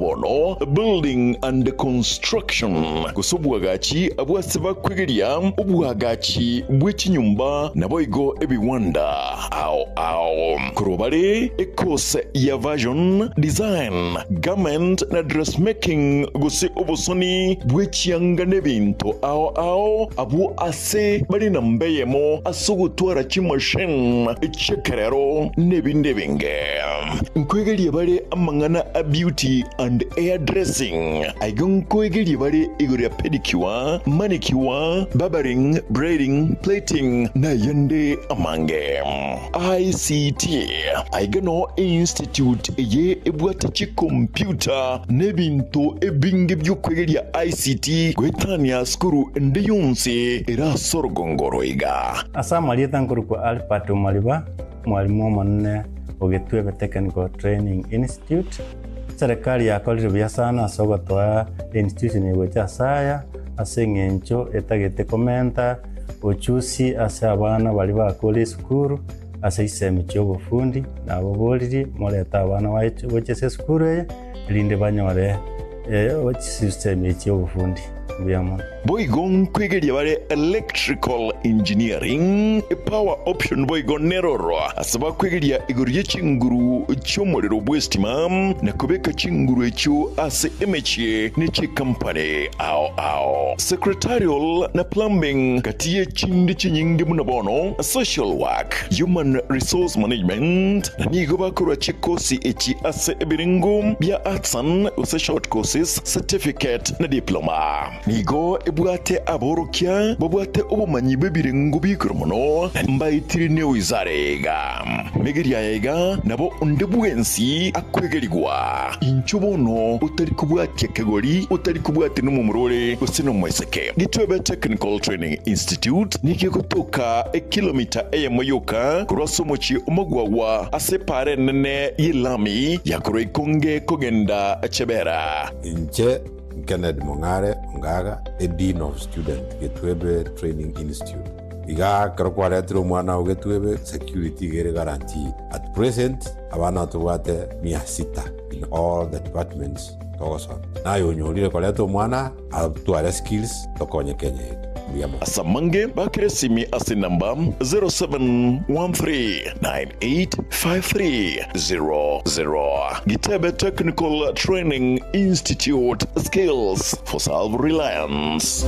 bono Building and Construction, gose obwagachi abwo ase bakwegeria obwagachi bwe chinyomba naboigo ebiwanda ao ao. Korwa bare ecourse ya Version, Design, Garment na Dressmaking gose obosoni bwe chianga nebinto ao ao abwo ase bare namba eyemo ase ogotwara chimachine chi'ekerero nebinde ebinge. Nkoegeria bare amang'ana a beauty and hair dressing. Aiga nkoegeria bare igoro ya pedicure, manicure, barbering, braiding, plaiting na ayande amange. ICT, Aiga noo einstitute eye ebwate chikompiuta na ebinto ebinge bi'okwegeria ICT goetania sukuru ende yonsi ere ase orogongo oro iga. Ase amarieta nkorokwa Albert Omariba, Omwalimu omonene o Getwebe Technical Training Institute. Eserekari yakorire buya sana ase ogotoa einstitution eye gocha ase aya, ase eng'encho etagete komenta ochusi ase abana baria bakure esukuru ase chisemi chia obofundi, nababoririe morete abana baye gocha ase esukuru eye, erinde banyore chisemi echi chia obofundi. Mbuya mono. Boigo nkwegeria bare electrical engineering, power option boigo neroro ase bakwegeria igoro ye chinguru chi'omorero bw'estima na kobeka chinguru echio ase emechie ne chikampani ao ao. Secretarial na plumbing gati ye chinde chinyinge buna bono social work, human resource management na nigo bakorwa chikosi echi ase ebirengo bia artisan gose short courses, certificate na diploma. Nigo ebwate aborokia babwate obomanyi bw'ebirengo bi'igoro mono, na mbaetire newizara iga. Megeria aya iga nabo onde bwensi akwegerigwa. Inchuo bono otari kobwatia kegori, otari kobwatia nomomura ore gose nomoiseke. Gitwebe Technical Training Institute nigo egotoka ekilomita eyemo yoka korwa ase omochie o Magwagwa ase epaara enene y'elami ya korwa Ikonge kogenda Chebera. Inche Kennedy Mong'are Ongaga, a Dean of Student, Getwebe Training Institute. Igaa ekero kwaretire omwana oo Getwebe, security iga ere guaranteed. At present, abana tobwate mia sita in all the departments togosoma. Naye onyorire koreta omwana atware skills tokonye Kenya yetu. Mbuya mono. Ase amange bakere esimi ase enamba 0713985300. Gitebe Technical Training Institute, Skills for Self-Reliance.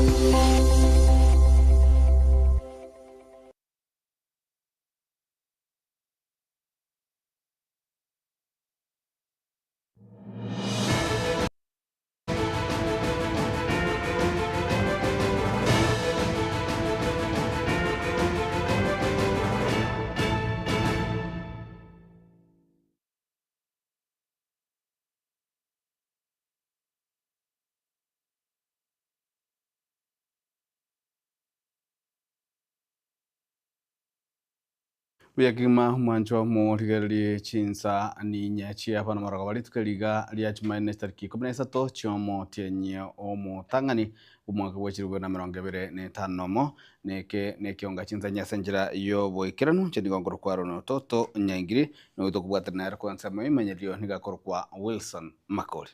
Buya kegima mwanchwa morigererie chinsa ninye chia bono marogoba rituko riga ria Jumanne chitariki 13 chiomotienyi omotang'ani bw'omwaka bwa chilifu bibere na emerongo ebere na etano nomo, neke nekionga chinsa inye ase enchera y'oboikeranu, inche nigo nkorokwa Aaron Ototo Nyaingiri, nigo tokobwatana nere korwa ensemo y'emenyerero nigo akorokwa Wilson Makori.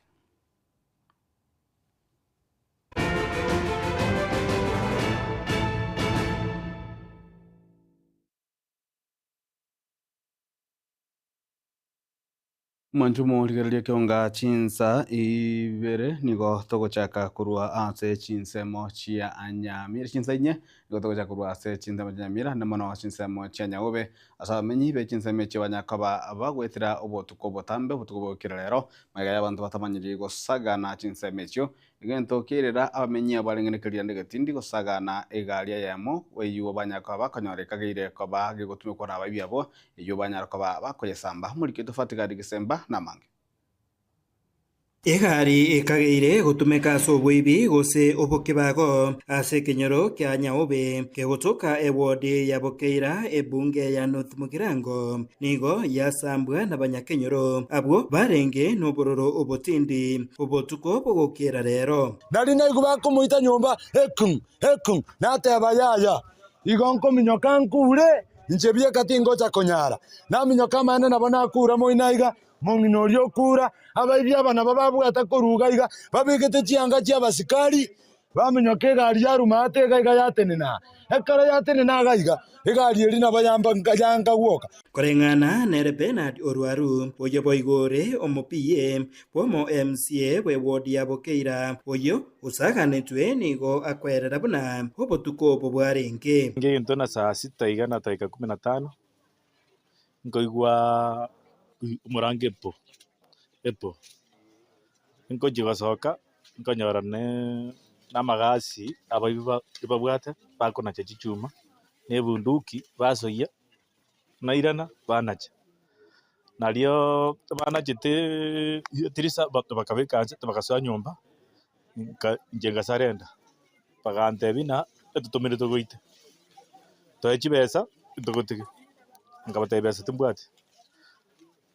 Mwanche omorigereria ekionga chinsa ibere nigo togochaka korwa ase chinsemo chia Nyamira, chinsa inye nigo togochaka korwa ase chinsemo chia Nyamira naende mono chinsemo chia Nyaobe. Ase abamenyi be chinsemo echio banyakoba bagoetera obotuko obotambe, obotuko bwa kera rero, magega y'abanto batamanyiri gosagana chinsemo echio, Egento kiairera abamenyi abo barenge nekeria negetindi gosagana egari eyemo, eyio banyara koba bakonyora ekageire koba gegotumekwa nabaibi abwo, eyio banyara koba bakoyesamba. Omoriki oito Fatigari Gisemba namange. Egari ekageire gotumeka ase oboibi gose obokebago ase ekenyoro kia Nyaobe kegotoka ewodi ya Bokeira ebunge ya North Mugirango nigo yasambwa nabanyakenyoro abwo barenge nobororo obotindi. Obotuko bogokiera rero. Nari naigwa bakomoita nyomba, Ekung! Ekung! Nateba, Yaya, igo nkominyoka nkure, inche bieka tingocha konyara. Naminyoka amaene nabo nakura moino aiga. Mong'ina oria okura, abaibi aba nabo babwata korwa iga iga, babegete chianga chi'abasikari, Baminyoka egari yaruma ate iga iga yatenena aa. Ekero yatenena iga iga, egari eria nabo yamba yanga gwoka. Koreng'ana nere Bernard Orwaru, oyio boigo ore omo-PA bw'omo MCA bw'eward ya Bokeira, oyio osaganetwe nigo akwerera buna obotuko obo bwarenge. Ngento na saa sita iga na dakika kumi na tano, nkoigwa omorango epo, epo, nkochia gosoka. Nkonyora namagasi abaibi babwate bakonacha chichuma na ebunduki basoyia, nairana banacha. Nario banachete etirisa bakabeka inse bagasoa nyomba, inche ngasarenda, bagantebia ng'a etotomire togoite, toe chibesa togotige, nkabatebia besa timbwati.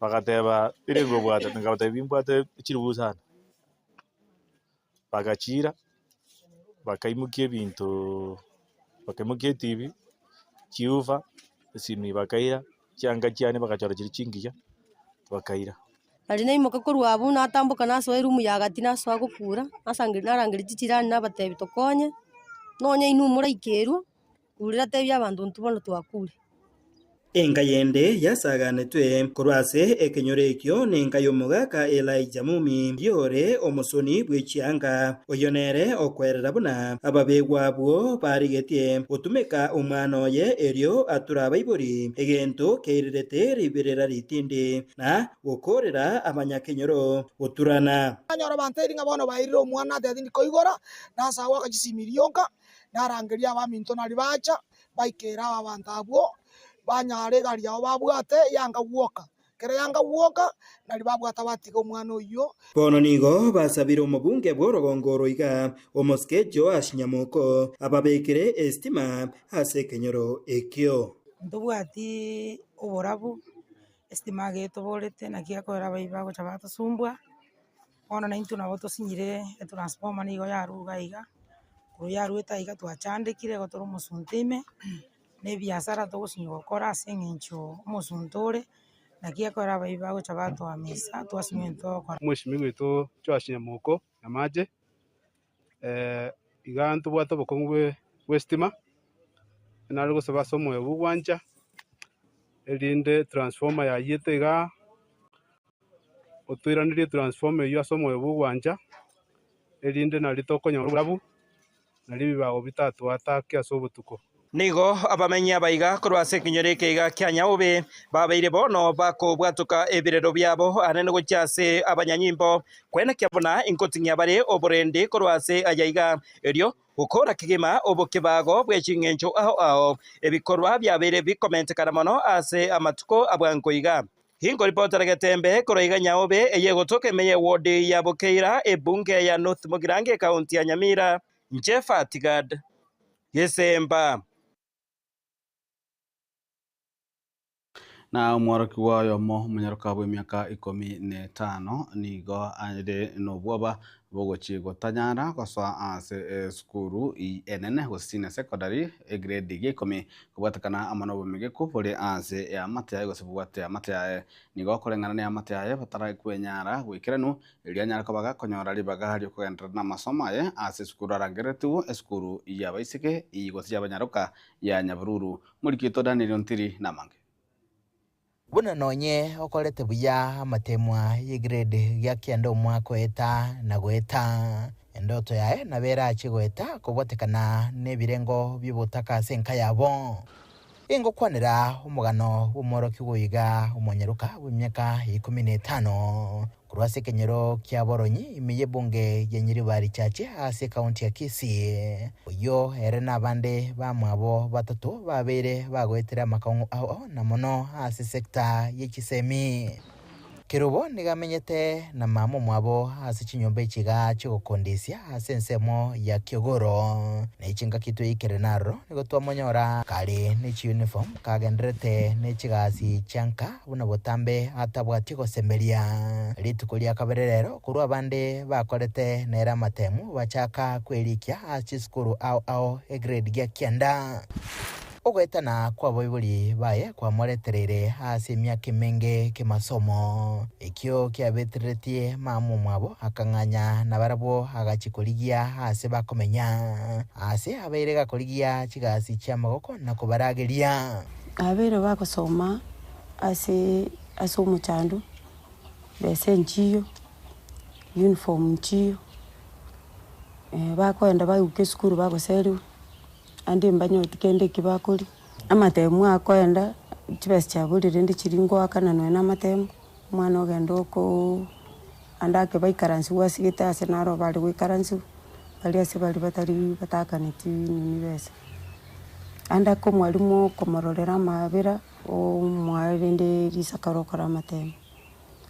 Bagateba, Erengo obwate? Nkabatebia, Nimbwate chilifu isano. Bagachiira, bakaimokia ebinto, bakaimokia etibi, chiufa, esimi bakaira, chianga chiane bagachora chiria chingiya, bakaira. Nario naimoka korwa abwo natamboka nasoa eroom ya gati nasoa gokura, nasangereria narangeria chichirani nabatebia tokonye, nonye inwe moraikerwe. Kurera tebia abanto intwe bono twakure. Enka yende yasaganetwe korwa ase ekenyoro ekio nenka y'omogaka Elijah Mumi, oyore omosoni bwe chianga. Oyio nere okwerera buna ababegwa abwo barigetie gotumeka omwana oye erio ature abaibori, egento keirerete riberera ritindi na gokoorera abanyakenyoro goturana. Nanyora bantebirie ng'a bono bairire omwana, natebia tindi koigora, nasa goaka chisimi rioka, Narangerie abaminto nario bacha, baikere ababanto abwo, banyare egari yabo babwate yanga gwoka. Ekero yanga gwoka, nario babwata batiga omwana oyio. Bono nigo basabire omobunge bw'orogongo oro iga, omosike Joash Nyamoko, ababekere esitima ase ekenyoro ekio. Ntobwati oborabu, esitima iga etoborete naki ekorera abaibwa bagocha batosumbua. Bono naintwe nabo tosinyire etransformer nigo yarure iga iga, korwa yaruete aiga twachandekire igo tore omosunte ime, na ebiasara togosinywa gokora ase eng'encho omosunte ore, naki ekero abaibi bagocha batoamisa twasinywa ebinto togokora. Omweshimiwa oito Joash Nyamoko Nyamache, iga ntobwate obokong'u bwe bw'esitima, nare gosaba ase omoyo bwa ogwancha, erinde transformer yayiete igaa. Otoiranerie transformer eyio ase omoyo bw'ogwancha, erinde nario tokonyora oborabu, nario ebibago bitatoatake ase obotuko. Nigo abamenyi abaiga korwa ase ekenyoro eke iga kia Nyaobe babeire bono bakobwatoka ebirero biabo anene gochia ase abanyanyimbo, kwenekia buna ingoting'ia bare oborendi korwa ase aya iga, erio gokora kegima obokebago bwe ching'encho ao ao, ebikorwa biabeire bikomentekana mono ase amatuko a bwango iga. Inkoripotera getembe korwa iga Nyaobe eye egotoka ime y'eward ya Bokeira, ebunge ya North Mugirango ekaunti ya Nyamira. Inche Fatigad Gesemba. Na omworokigwa oyomo omonyaroka bw'emiaka ikomi na etano nigo are nobwoba bogochia gotanyara gosoa ase esukuru enene gose senior secondary egrade ya ikomi kobwatekana amo nobomegeku bore ase eamate yaye gose bobwate eamate yaye. Nigo okoreng'ana neamate yaye batarakwenyara goikeranu erio anyare koba gakonyora ribaga riokogenderera namasomo aye ase esukuru arangereretigwe esukuru y'abaiseke gose y'abanyaroka ya Nyabururu. Morikito Daniel Ontiri namange. Buna nonye okorete buya amateemwa y'egrade gia kianda omwaka oeta na goeta, endoto yaye nabo erache goeta kobwatekana nebirengo bi'obotaka ase enka yabo. Ingokwanera omogano bw'omworokigwa oyo iga omonyaroka bw'emiaka ikomi na etano korwa ase ekenyoro kia Boronyi ime y'ebunge ya Nyaribari Chache ase ekaunti ya Kisii. Oyio ere na abande bamwabo batato babeire bagoetera amakong'u ao na mono ase sector ye chisemi. Kerubo nigo amenyete na mama omwabo ase chinyomba echi iga chi'ogokondisia ase ensemo ya Kiogoro. Ne chingaki tweikire naroro nigo twamonyora kare ne chiuniform kagendererete ne chigasi chia nka buna botambe atabwati gosemeria. Rituko ria kabere rero korwa abande bakorete nere amatemu bachaka kwerikia ase chisukuru ao ao egrade gia kianda. Ogoetana kw'abaibori baye kwamoretereire ase emiaka emenge kemasomo. Ekio kiabetereretie mama omwabo akang'anya nabarabwo agachia korigia aase bakomenya, aase abeire gakorigia chigasi chi'amagoko na kobarageria. Abeire bagosoma ase ase omochando, besa enchiyo, uniform nchiyo, bakoenda baiguka esukuru bagoseriwa. Naende mbanyoti kende eki bakoria, amatemu akoenda, chibesa chiaborire rende chiria ngoakana nonya na amatemu, omwana ogenda okoo ande ake baikaransigwe asigete ase naro bare goikaransigwa, baria ase baria batari bataakaneti nini besa. Ande ake omwalimu okomororera amabera, omoa rende risaka rokora amatemu.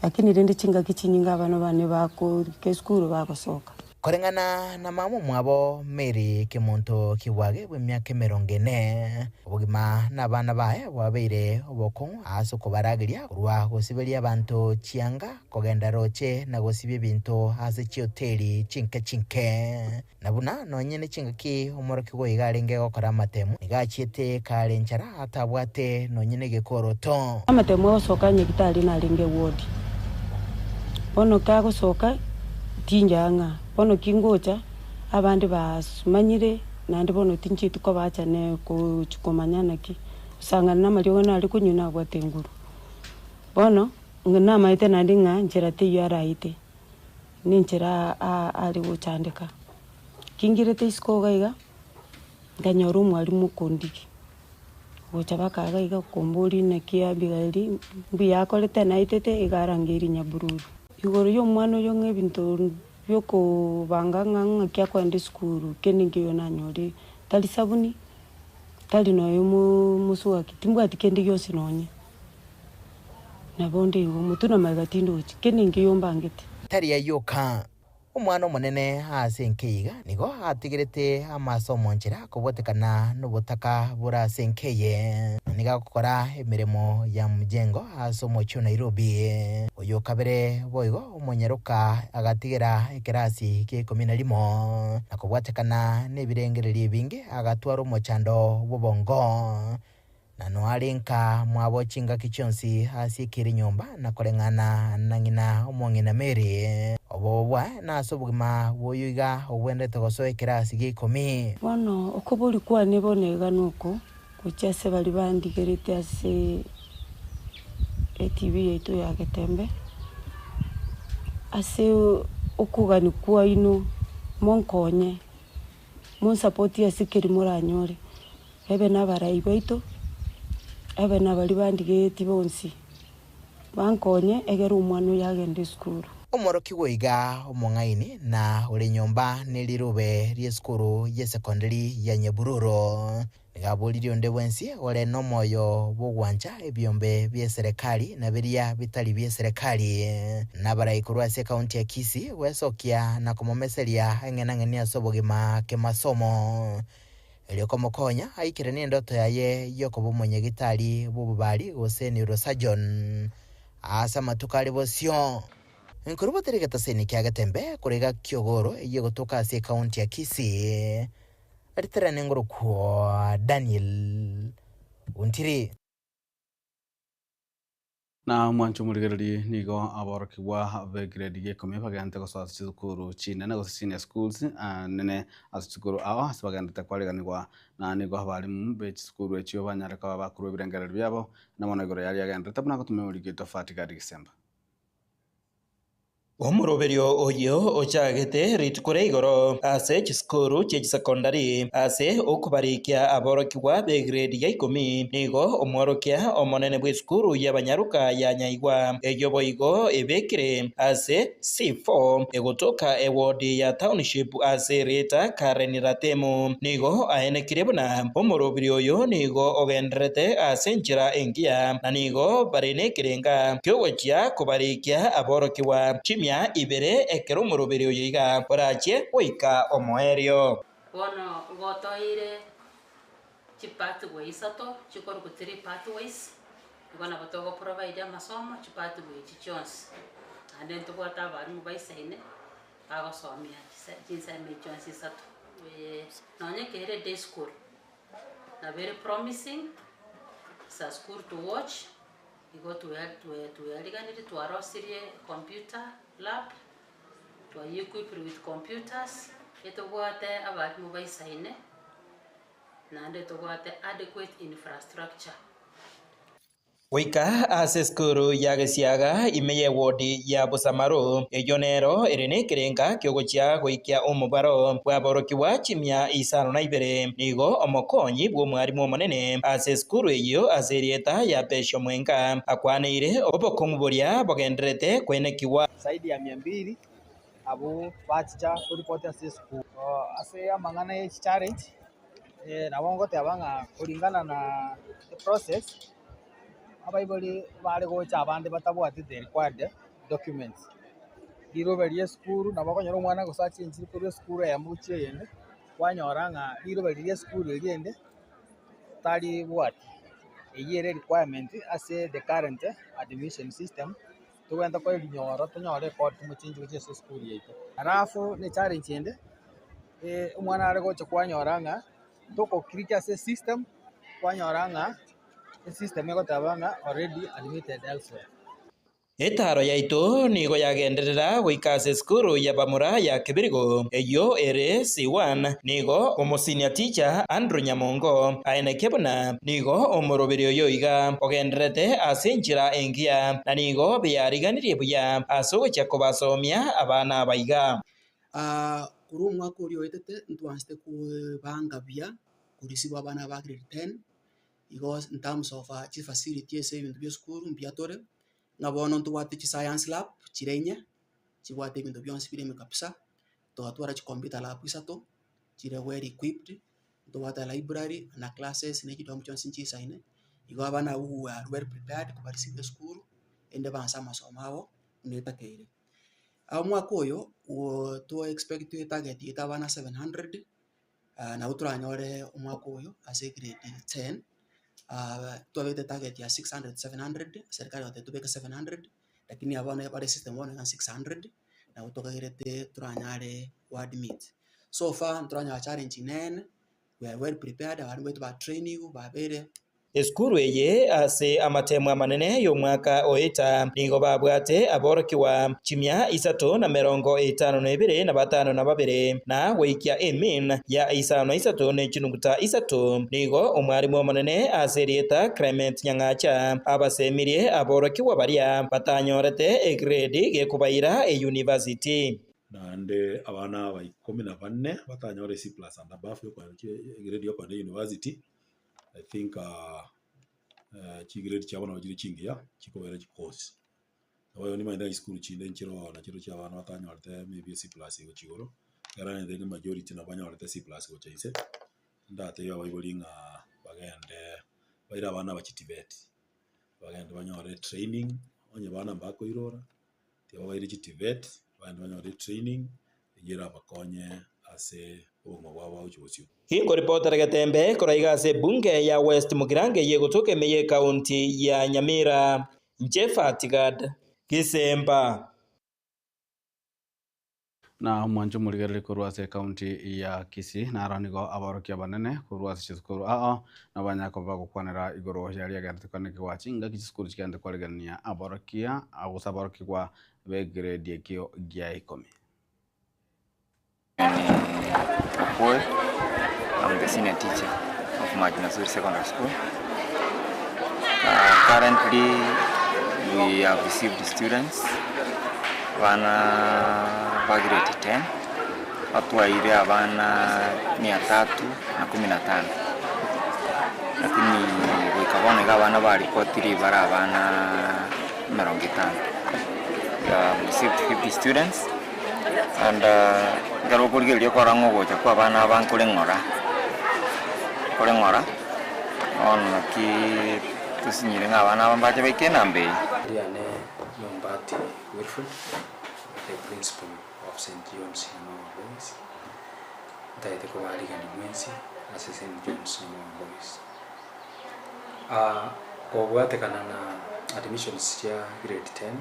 Lakini rende chingaki chinyinge abana bane bakorika esukuru bagosoka. Koreng'ana na mama omwabo Mary Kemunto Kibwage bw'emiaka emerongo ene, obogima nabana baye bwabeire obokong'u ase okobarageria korwa gosiberia abanto chianga, kogenda roche na gosibia ebinto ase chihoteli chinke chinke. Na buna nonye ne chingaki omorokigwa oiga arenge gokora amatemu, nigo achiete kare enchara atabwate nonye negekoroto. Amatemu agosoka nyagitari narenge ewodi. Bono kagosoka tinyaa ng'a bono ki ngocha abande basmanyire naende bono tinchieti kobacha ne gochi komanya naki. Gosang'ana na amariogo nare konywa nabwate enguru. Bono namaete naende ng'a nchera teiyo araite. Nenchera are gochandeka. Kingirete isiko iga iga, nkanyora omwalimu okondigi, gocha baka iga iga okomboria naki Abigaili mbuya akorete naetete iga arangeirie nyabururu. Igoro ya omwana oyo ng'a ebinto biokobanga ng'a ng'aki akoenda esukuru kende nkeiyo nanyorire, tari sabuni, tari nonya omoswaki, timbwati kende gionsi nonye. Nabo onde igo, motwe na magega tindochi, kende nkeiyo mbangete. Tari ayio oka, omwana omonene ase enka iga nigo atigerete amaso omonchera kobwatekana nobotaka bore ase enka eye, na nigo agokora emeremo ya mjengo ase omochie o Nairobi. Oyo kabere boigo omonyaroka agatigera ekerasi kia ikomi na rimo, na kobwatekana nebirengererio ebinge agatwara omochando bw'obongo. Na noare nka mwabo chingaki chionsi asiekire nyomba na koreng'ana na ng'ina omong'ina Mary. Obobe bwaye nase obogima bw'oyo iga ogwenerete gosoa ekerasi gia ikomi. Bono okobori kwane bono iga noko, gochia ase baria bandigerete ase etv yaito ya Getembe, ase okogania kwaino monkonye, monsapotie ase keri moranyore. Ebe nabarai baito, ebe nabaria bandigetie bonsi, bankonye egere omwana oyo agende esukuru. Omworokigwa oiga omong'aini na ore nyomba ne rirube ri'esukuru y'esekondari ya Nyabururu. Nigo aboririe onde bwensi ore nomoyo bw'ogwancha ebiombe bi'eserekari na biria bitari bi'eserekari, na abarai korwa ase ekaunti ya Kisii gwesokia na komomeseria eng'enang'eni ase obogima kemasomo. Erio komokonya aikeranie endoto yaye y'okoba omonyagitari bw'obobari gose neurosurgeon ase amatuko are bosio. Nkorubatera egetaseni kia Getembe korega Kiogoro eyio egotoka ase ekaunti ya Kisii. Riterane ngorokwo Daniel Ontiri. Na omwancho omorigererie nigo aborokigwa b'egrade ya ikomi bagenderete gosoa ase chisukuru chinene gose senior schools nene ase chisukuru ao ase bagenderete kwariganigwa na nigo abalimu be chisukuru echio banyare koba bakorwa ebirengererio biabo na mono igoro yaria agenderete buna gotumia omoriki oito Fatiga Disemba. Omoroberio oyio ochagete rituko ria igoro ase chisukuru chie chisecondary ase okobarikia aborokigwa b'egrade ya ikomi, nigo omworokia omonene bw'esukuru y'abanyaroka ya Nyaigwa, eyio boigo ebekire ase C4 egotoka eward ya Township ase erieta Karen Ratemo, nigo aenekirie buna omoroberio oyo nigo ogendererete ase enchera engiya na nigo bare nekerenga kiogochia kobarikia aborokigwa chimia ibere ekero omoroberio oyo iga orachie goika omoerio. Bono gotoeire chipathway isato chikorokwa three pathways, igo nabo togo provide amasomo chipathway echi chionsi. Naende ntobwate abalimu baisaine, bagosomia chise chinsemo echi chionsi isato. Nonye kere day school. Nabo ere promising, it's a school to watch, igo tweariganirie twarosirie computer lab, twayeequipire with computers, etobwate abalimu baisaine, naende tobwate adequate infrastructure. Goika ase esukuru ya Gesiaga ime y'ewodi ya Busamaro, eyio nero ere nekerenga kiogochia goikia omobaro bw'aborokigwa chimia isano na ibere. Nigo omokonyi bw'omwarimu omonene ase esukuru eyio ase erieta ya Pesho Mwenga akwaneire obokong'u boria bogendererete koenekigwa. Zaidi ya mia mbili abwo bachicha koripoti ase esukuru. Ase amang'ana ye chichallenge, nabo ngoteba ng'a kulingana na eprocess, abaibori bare gocha abande batabwati the required documents. Rirobe ria esukuru nabo okonyora omwana gose achenchire korwa esukuru eyemo gochia eyende, kwanyora ng'a rirobe riria esukuru eria ende taribwati. Eyio ere requirement ase the current admission system, togwenta korinyora tonyore ekodi tomochengi gochia ase esukuru yaito. Alafu ne challenge ende, omwana are gocha kwanyora ng'a togoclick ase esystem, kwanyora ng'a esystem egoteba ng'a already admitted elsewhere. Etaro yaito nigo yagenderera goika ase esukuru ya bamura ya Kebirigo eyio ere C1 nigo omosenior teacher Andrew Nyamongo aenekia buna nigo omoroberi oyo iga ogendererete ase enchera engiya na nigo beyariganirie buya ase ogochia kobasomia abana aba iga. Korwa omwaka oria oetete ntwanchete kobanga buya korisibwa abana ba grade ten, igo in terms of chifacility ase ebinto bia esukuru mbuya tore, ng'a bono ntobwate chiscience lab chire inye, chibwate ebinto bionsi bire ime kabisa, twatwara chicomputer lab isato, chire well equipped, ntobwate library na classes na chidorm chionsi nchisaine, igo abana abwo we are well prepared kobareceive esukuru, erinde baanse amasomo abo buna etakeire. Omwaka oyo, to expect target yaito abana 700, nabo toranyore omwaka oyo ase grade 10, twabete target ya 600 700, serikali egoteba tobeke 700, lakini aba bono bare system bono iga 600, nabo tokagerete toranyare go admit. So far ntoranyora challenge nene, we are well prepared, abarimu baito batrainigwe babere. Esukuru eye ase amatemo amanene y'omwaka oeta nigo babwate aborokigwa chimia isato na merongo etano na ebere na batano na babere, na goikia emean ya isano na isato ne chinuguta isato. Nigo omwarimu omonene ase erieta Clement Nyang'acha abasemirie aborokigwa baria batanyorete egrade gekobaira eyunivasiti. Naende abana aba ikomi na bane batanyore C plus and above egrade yokoenda university, I think chigrade chiabo nabo chire chingiya chikobera chikosi. Nabo igo nimanyete ng'a chisukuru chinde nchire nachio chia abana batanyorete maybe C plus gochia igoro, ekero naende majority nabo banyorete C plus gocha inse, ndatebie abaibori ng'a bagende baire abana aba chiTVET, bagende banyore training, onye bana mbakoirora, tiga baire chiTVET, bagende banyore etraining, eyio erabakonye ase obogima bwabo bagochia bosio. Ginkoripotera Getembe korwa iga ase ebunge ya West Mugirango eyio egotoka ime y'ecounty ya Nyamira. Inche Fatgad Gisemba. Na omwancho omorigereria korwa ase ecounty ya Kisii naro nigo aborokia abanene korwa ase chisukuru ao nabanyare koba bagokwanera igoro yaria agenderete koanekigwa chingaki chisukuru chigenderete koaregania aborokia gose aborokigwa b'egrade ekio gia ikomi. Paul, I'm the senior teacher of Majinasuri Secondary School. Currently, we have received students abana ba grade 10 batwaire abana mia tatu na kumi na tano lakini goika bono iga abana baripotiri bare abana emerongo etano. We have received 50 students and ekero okorigereria okora ng'a ogocha kwa abana aba nkore ng'ora, nkore ng'ora, bono naki tosinyire ng'a abana aba mbache baike enamba eye. Riane Nyombati Wilfred, the principal of St. John's Nyamagwa Boys, ntagete kobarigania mwensi ase St. John's Nyamagwa Boys. Kobwatekana na admissions chia grade 10,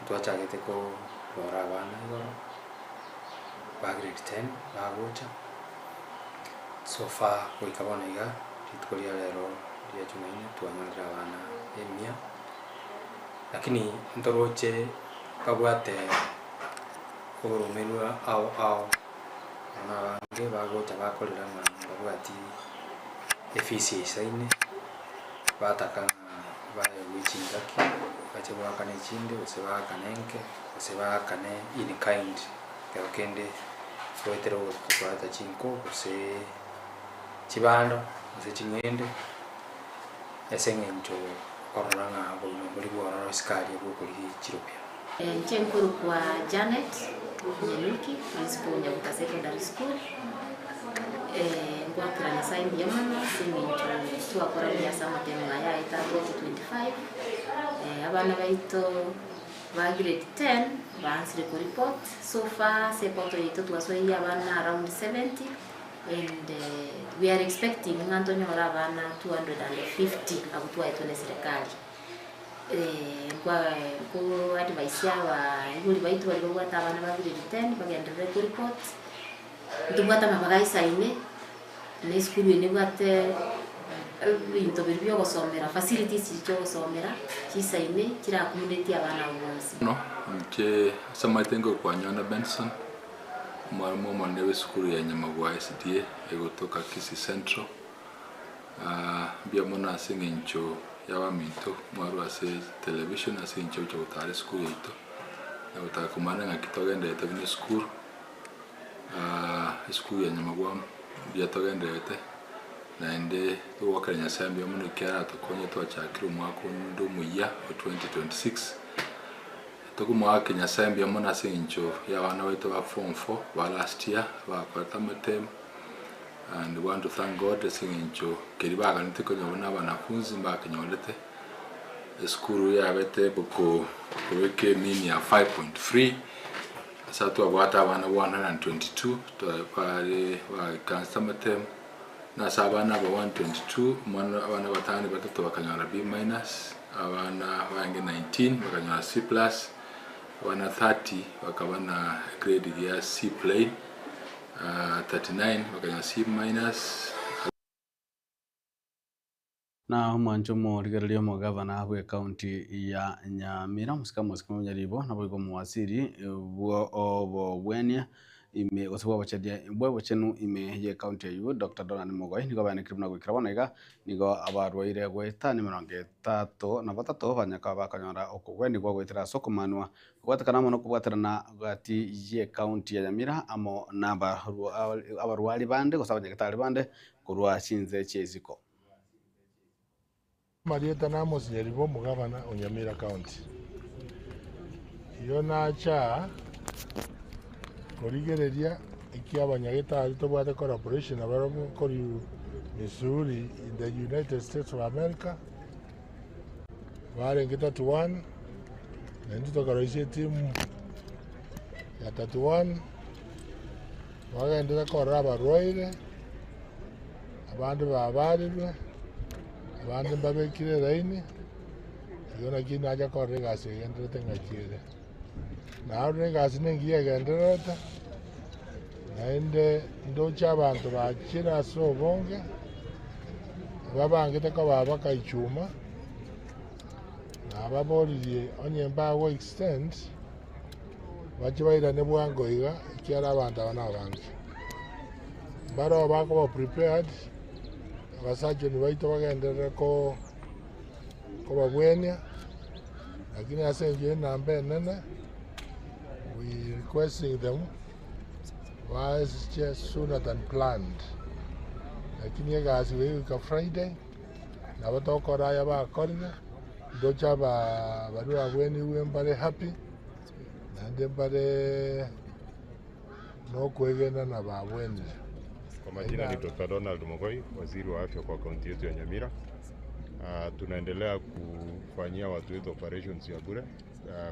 ntwachagete korora abana igoro ba grade 10 bagocha, so far goika bono iga Rituko ria rero ria Jumaine twanyorire abana emia, lakini ntoroche babwate oborumerwa ao ao, bono abange bagocha bakorera ng'a mbabwati efees eisaine, bataka ng'a baegwe chingaki bache goakana echinde gose baakane enke, gose baakane in kind, ekero kende goetera ogokoreta chinko gose chibando gose ching'ende, ase eng'encho okorora ng'a obogima mbori bwororo isiko aria bwokorigia chirupia. Inche nkorokwa Janet Nyanuki, principal Nyabuta Secondary School. Ngoakera Nyasaye mbuya mono ase eng'encho twakora buya ase amatemo aya aye 2025. Abana baito ba grade 10 baansire koreport, so far ase epoto yaito twasoirie abana around 70 and we are expecting ng'a ntonyore abana 250 abwo twaetwe na eserekari. Nko advise abaibori baito baria babwate abana ba grade 10 bagenderere koreport, ntobwate amabaga aisaine, na esukuru eye nebwate ebinto biria bia ogosomera facilities chiria chia ogosomera chisaine chira accommodate abana abwo bonsi. Bono inche ase amaete ngokwanyora Benson, omwalimu omonene bw'esukuru ya Nyamagwa SDA egotoka Kisii Central. Mbuya mono ase eng'encho y'abaminto mwarwa ase television ase eng'encho ya gocha gotara esukuru yaito na gotaka komanya ng'aki togendererete buna esukuru. Esukuru ya Nyamagwa mbuya togendererete naende togokera Nyasaye mbuya mono ekiagera aratokonye twachakire omwaka onde omuya o 2026. Tokomoaka Nyasaye mbuya mono ase eng'encho y'abana baito ba form four ba last year bakorete amatemu. And we want to thank God ase eng'encho keria baganete konya buna abanafunzi mbakenyorete, esukuru yabete boko kobeka emini ya 5.3 ase twabwate abana 122 bare bagaikansete amatemu, na ase abana aba 122 omwana abana batano batato bakanyora B minus, abana bange 19 bakanyora C plus, abana 30 bakaba na grade ya C plain. 39 bakanyora C minus. Na omwancho omorigereria omogavana bw'ecounty ya Nyamira, omosike omosike Monyaribo, naboigo omowaziri bw'obogwenia ime gose bw'obochedia bw'obochenu ime y'ecounty eyio Doctor Donald Mogoi nigo baenekire buna goikera bono iga nigo abarwaire goetania emerongo etato na batato banyaka bakonyora okogwenigwa goetera ase okomanwa Kobwatekana amo nokobwaterana gati y'ecounty ya Nyamira amo n'abarwari bande gose abanyagetari bande korwa chinse chia isiko. Amarieta na Amos Nyaribo omogabana o Nyamira County. Igo nacha aa korigereria eki abanyagetari tobwate collaboration nabarabwo korwa Missouri in the United States of America. Barenge 31, na intwe tokaroisia etimu ya 31, bagenderere korora abarwaire, abande babarirwe, abande mbabekire eraini, igo naki nacha korora egasi egendererete ng'aki ere. Narora egasi na engiya egendererete, naende ndoche abanto bachire ase obonge, ababangete koba bakaichuma, nababoririe onye mbago extend, bache bairane bwango iga, ekiagera abanto aba nabange. Mbaroo bakoba prepared, abasurgeon baito bagenderere ko kobabwenia, lakini ase enchera enamba enene, we requesting them bache sooner than planned. Lakini egasi goika Friday, nabo tokora aya bakorire, ndoche aba baria babwenigwe mbare happy, naende mbare nokwegena na babwenire. Kwa majina ni Dr. Donald Mogoi, waziri wa afya kwa kaunti yetu ya Nyamira. Tunaendelea kufanyia watu wetu operations ya bure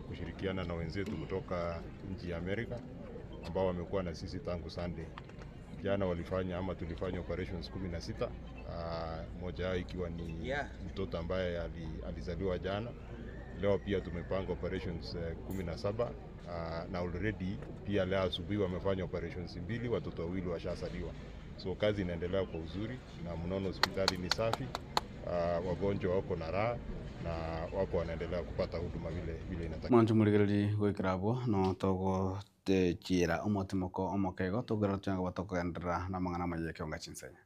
kushirikiana na wenzetu kutoka nchi ya Amerika ambao wamekuwa na sisi tangu Sunday. Jana walifanya ama tulifanya operations 16, moja yao ikiwa ni mtoto ambaye alizaliwa jana. Leo pia tumepanga operations 17 na already pia leo asubuhi wamefanya operations mbili, watoto wawili washazaliwa. So kazi inaendelea kwa uzuri na mnaona hospitali ni safi, wagonjwa wako na raha na wako wanaendelea kupata huduma vile vile inatakikana. Mwancho murigereri gwikira abwo no togotechiera omotimoko omokego togera tunyage batokogenderera na amang'ana amaya ekionga chinsenya.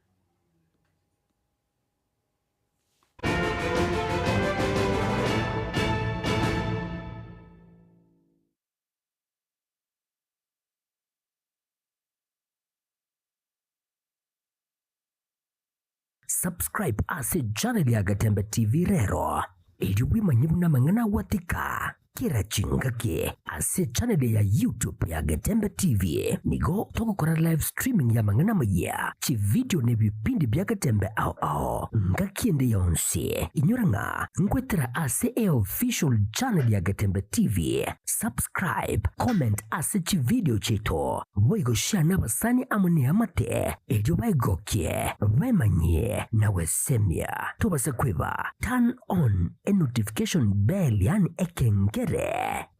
Subscribe ase channel ya Gatembe TV rero erio bwemanye buna amang'ana agwatika kera chingaki ase channel ya YouTube ya Gatembe TV nigo togokora live streaming ya amang'ana amaya chividio na ebipindi bia Gatembe ao ao ngaki ende yonsi inyora ng'a nkwetera ase eofficial channel ya Gatembe TV subscribe comment ase chividio chiaito boigo share na abasani amo neamate erio baegokie baemanyie na gwesemia tobase kweba turn on enotification bell yaani ekengere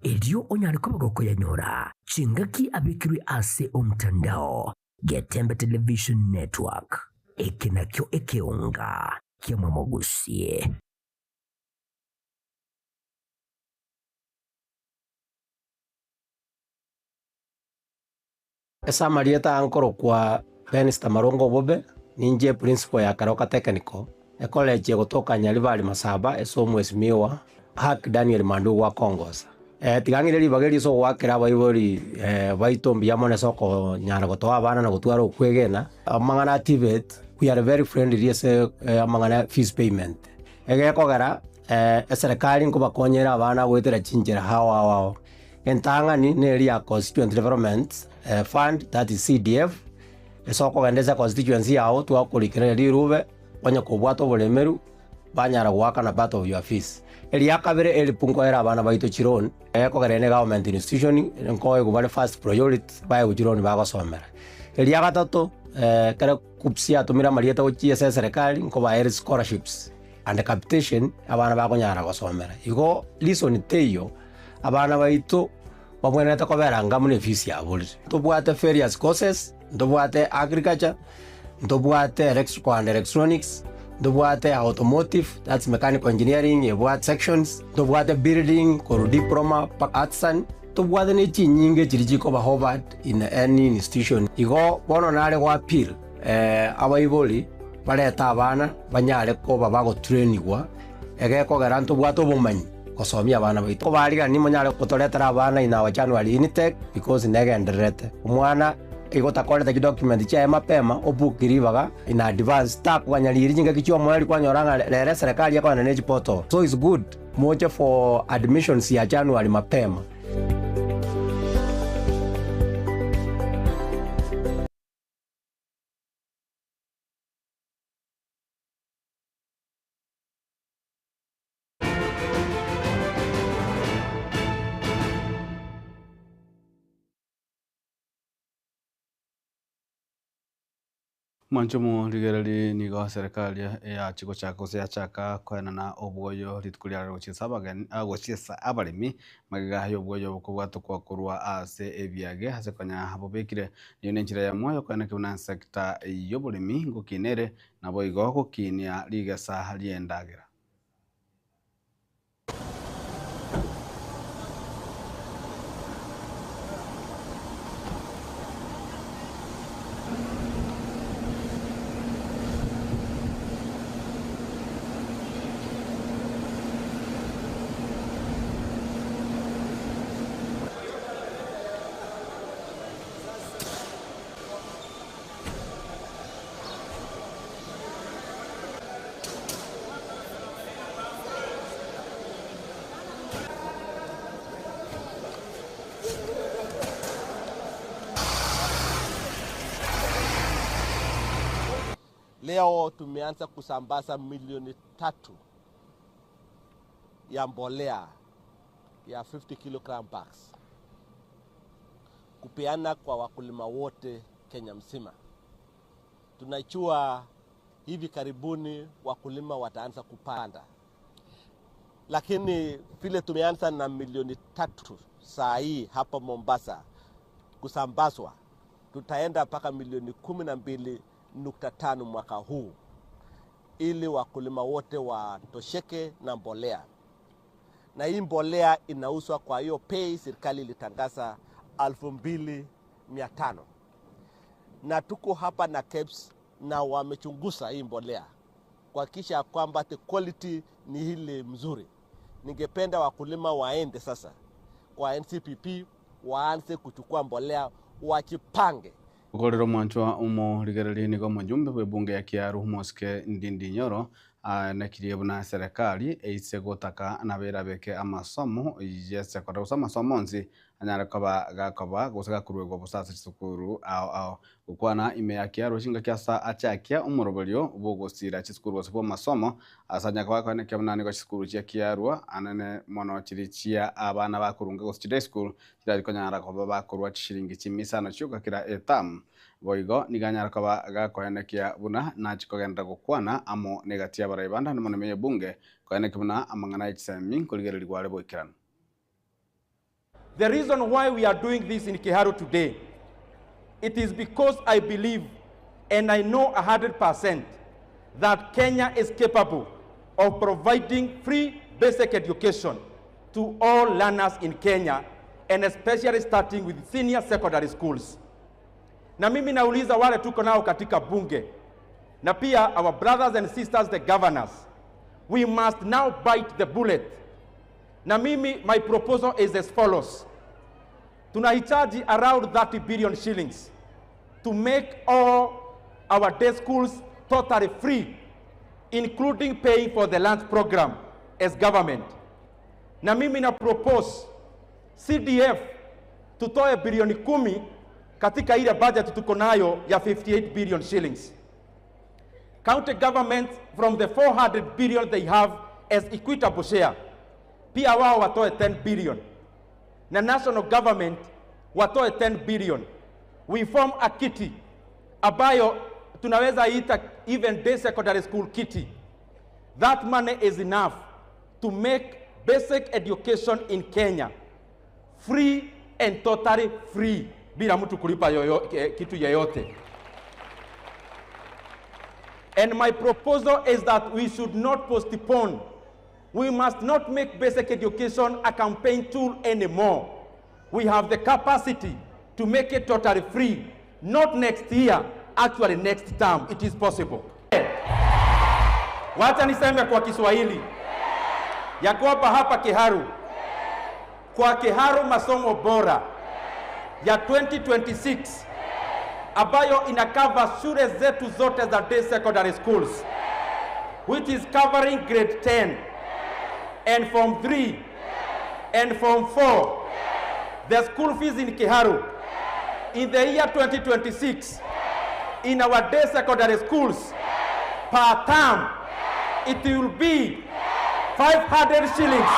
erio onyare koba gokoyanyora chingaki abekirwe ase omtandao Getembe Television Network eke nakio ekeonga kiamwamogusie. Ase amarieta aa nkorokwa Benster Marongo Obobe, ninche eprinciple ya Keroka Technical, ecollege egotoka Nyaribari Masaba ase omwesimiwa Hack Daniel Mandugu akongosa. Tiga ng'ire ribaga eri ase ogoakera abaibori baito mbuya mono ase okonyara gotoa abana na gotwara okwegena, amang'ana a TVET, we are very friendly ase amang'ana ya fees payment. Egekogera eserekari nkobakonyera abana goetera chinchera ao ao ao. Entang'ani neri ya Constituent Development Fund, that is CDF, ase okogenda ase econstituency yao twakorikera rirube, onye kobwate oboremeru, banyara goakana part of your fees. Eria kabere help nkoera abana baito chiloan, ekogera ere ne government institution, nkoegwa bare first priority, baegwe chiloan bagosomera. Eria gatato, ekero KUCCPS yatomire amarieta gochia ase eserekari, nkobaere scholarships and capitation, abana bakonyara gosomera. Igo reason teiyo, abana baito babwenerete kobera anga buna efees yaborire. Ntobwate various courses, ntobwate agriculture, ntobwate electrical and electronics, ntobwate automotive, that's mechanical engineering ebwate sections, ntobwate building korwa diploma mpaka artisan, ntobwate ne chinyinge chiria chikoba offered in any institution. Igo bono nare go appeal abaibori barete abana banyare koba bagotrainigwa egekogera ntobwate obomanyi gosomia abana baito. Kobarigani monyare gotoretera abana in our January intake because negendererete. Omwana igo otakorete chidocument chiaye mapema obook ribaga in advance takoganya riria chingaki chia omoerio kwanyora ng'a rero eserekari ekogenda ne chiportal. So it's good moche for admissions ya January mapema. Mwancho morigereri nigo serikali eyachi gochaka gose yachaka koenana obwoyo rituko riarero gochiesa abageni gochiesa abaremi magega ya obwoyo bokobwatokwa korwa ase ebiage ase konya bobekire niyo na enchera ya moyo koeneki buna sector ya oboremi ngokinere nabo igo gokinia rigesa riendagera. Leo tumeanza kusambaza milioni 3 ya mbolea ya 50 kilogram bags kupeana kwa wakulima wote Kenya mzima. Tunajua hivi karibuni wakulima wataanza kupanda, lakini vile tumeanza na milioni 3 saa hii hapa Mombasa kusambazwa, tutaenda mpaka milioni 12 4.5 mwaka huu ili wakulima wote watosheke na mbolea, na hii mbolea inauzwa kwa hiyo pei serikali ilitangaza 2500 na tuko hapa na KEBS na wamechunguza hii mbolea kuhakikisha kwamba the quality ni ile mzuri. Ningependa wakulima waende sasa kwa NCPP waanze kuchukua mbolea wajipange. Okorera omwancho omorigereria nigo omojumbe bwa ebunge ya Kiaru Mosike Ndindi Nyoro anekirie buna serikali eise gotaka nabera beke amasomo yesekondari gose amasomo onsi anyare koba gakoba gose gakoruegwa bosa ase chisukuru ao ao gokwana ime ya Kiaru chingaki asa achakia omoroberio bogosira chisukuru gose bwa amasomo ase anyare koba akoenekia buna nigo chisukuru chia Kiarua anene mono chiri chia abana bakorunga gose chi day school chirari konyara koba bakorwa chishiringi chimisano chioka kera eterm boigo nigo anyare koba gakoenekia buna nachikogenderera gokwana amo na egati ya abarai bande amo na ime ya ebunge koenekia buna amang'ana ya chisemi nkorigereria gware boikeranu. The reason why we are doing this in Kiharu today, it is because I believe and I know 100% that Kenya is capable of providing free basic education to all learners in Kenya and especially starting with senior secondary schools. Na mimi nauliza wale tuko nao katika bunge na pia our brothers and sisters the governors, we must now bite the bullet. Na mimi my proposal is as follows. Tunahitaji around 30 billion shillings to make all our day schools totally free, including paying for the lunch program as government. Na mimi na propose CDF tutoe bilioni 10 katika ile budget tuko nayo ya 58 billion shillings. County government from the 400 billion they have as equitable share, pia wao watoe 10 billion na national government watoe 10 billion. We form a kitty ambayo tunaweza ita even day secondary school kitty. That money is enough to make basic education in Kenya free and totally free bila mtu kulipa yoyo, kitu yeyote. And my proposal is that we should not postpone. We must not make basic education a campaign tool anymore. We have the capacity to make it totally free. Not next year, actually next term. It is possible. Wacha niseme kwa Kiswahili ya kwamba hapa Kiharu, kwa Kiharu masomo bora ya 2026 ambayo inakava shule zetu zote za day secondary schools which is covering grade 10 and form 3 and form 4 the school fees in Kiharu in the year 2026 in our day secondary schools per term it will be 500 shillings.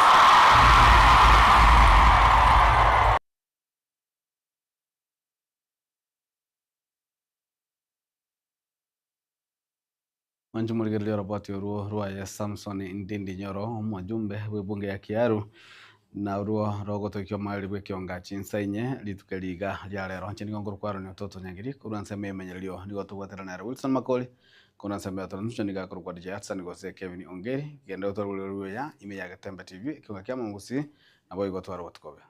Mwancho morigereria oroboti orwo rwaye Samson Ndindi Nyoro omwajumbe bwa ebunge ya Kiaru na orwo rogotokia omoerio bwa ekionga chinsa inye rituko riga ria rero nche nigo nkorokwarania ototo nyagiri korwa ensemo ya emenyererio nigo tobwaterana ere Wilson Makori korwa ensemo ya Toronto nigo akorokwa DJ Hudson gose Kevin Ongeri genda otwarwe ruya ime ya Getembe TV ekionga kia Mongusi nabo igo twarwa botuko obuya.